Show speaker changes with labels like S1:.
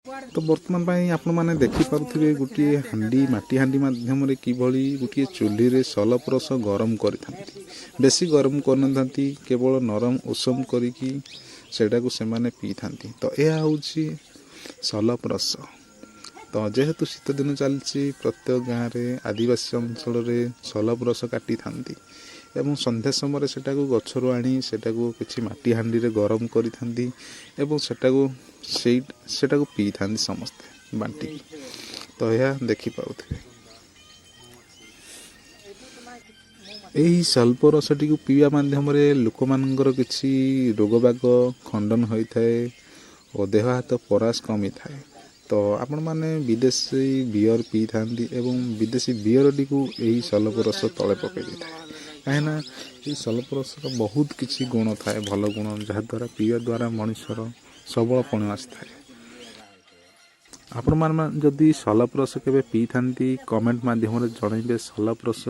S1: ତ ବର୍ତ୍ତମାନ ପାଇଁ ଆପଣମାନେ ଦେଖିପାରୁଥିବେ, ଗୋଟିଏ ହାଣ୍ଡି, ମାଟି ହାଣ୍ଡି ମାଧ୍ୟମରେ କିଭଳି ଗୋଟିଏ ଚୁଲିରେ ସଲପ ରସ ଗରମ କରିଥାନ୍ତି। ବେଶୀ ଗରମ କରିନଥାନ୍ତି, କେବଳ ନରମ ଉଷୁମ କରିକି ସେଇଟାକୁ ସେମାନେ ପିଇଥାନ୍ତି। ତ ଏହା ହେଉଛି ସଲପ ରସ। ତ ଯେହେତୁ ଶୀତ ଦିନ ଚାଲିଛି, ପ୍ରତ୍ୟେକ ଗାଁରେ, ଆଦିବାସୀ ଅଞ୍ଚଳରେ ସଲପ ରସ କାଟିଥାନ୍ତି ଏବଂ ସନ୍ଧ୍ୟା ସମୟରେ ସେଟାକୁ ଗଛରୁ ଆଣି ସେଟାକୁ କିଛି ମାଟି ହାଣ୍ଡିରେ ଗରମ କରିଥାନ୍ତି ଏବଂ ସେଟାକୁ ପିଇଥାନ୍ତି ସମସ୍ତେ ବାଣ୍ଟିକି। ତ ଏହା ଦେଖିପାରୁଥିବେ, ଏହି ସଲ୍ପ ରସଟିକୁ ପିଇବା ମାଧ୍ୟମରେ ଲୋକମାନଙ୍କର କିଛି ରୋଗବାଗ ଖଣ୍ଡନ ହୋଇଥାଏ ଓ ଦେହ ହାତ ପରାସ କମିଥାଏ। ତ ଆପଣମାନେ ବିଦେଶୀ ବିୟର ପିଇଥାନ୍ତି ଏବଂ ବିଦେଶୀ ବିୟରଟିକୁ ଏହି ସଲପ ରସ ତଳେ ପକାଇ ଦେଇଥାଏ, କାହିଁକିନା ଏହି ସଲପ ରସର ବହୁତ କିଛି ଗୁଣ ଥାଏ, ଭଲ ଗୁଣ, ଯାହାଦ୍ୱାରା ପିଇବା ଦ୍ୱାରା ମଣିଷର ସବଳପଣ ଆସିଥାଏ। ଆପଣମାନେ ଯଦି ସଲପ ରସ କେବେ ପିଇଥାନ୍ତି, କମେଣ୍ଟ ମାଧ୍ୟମରେ ଜଣାଇବେ ସଲପ ରସ।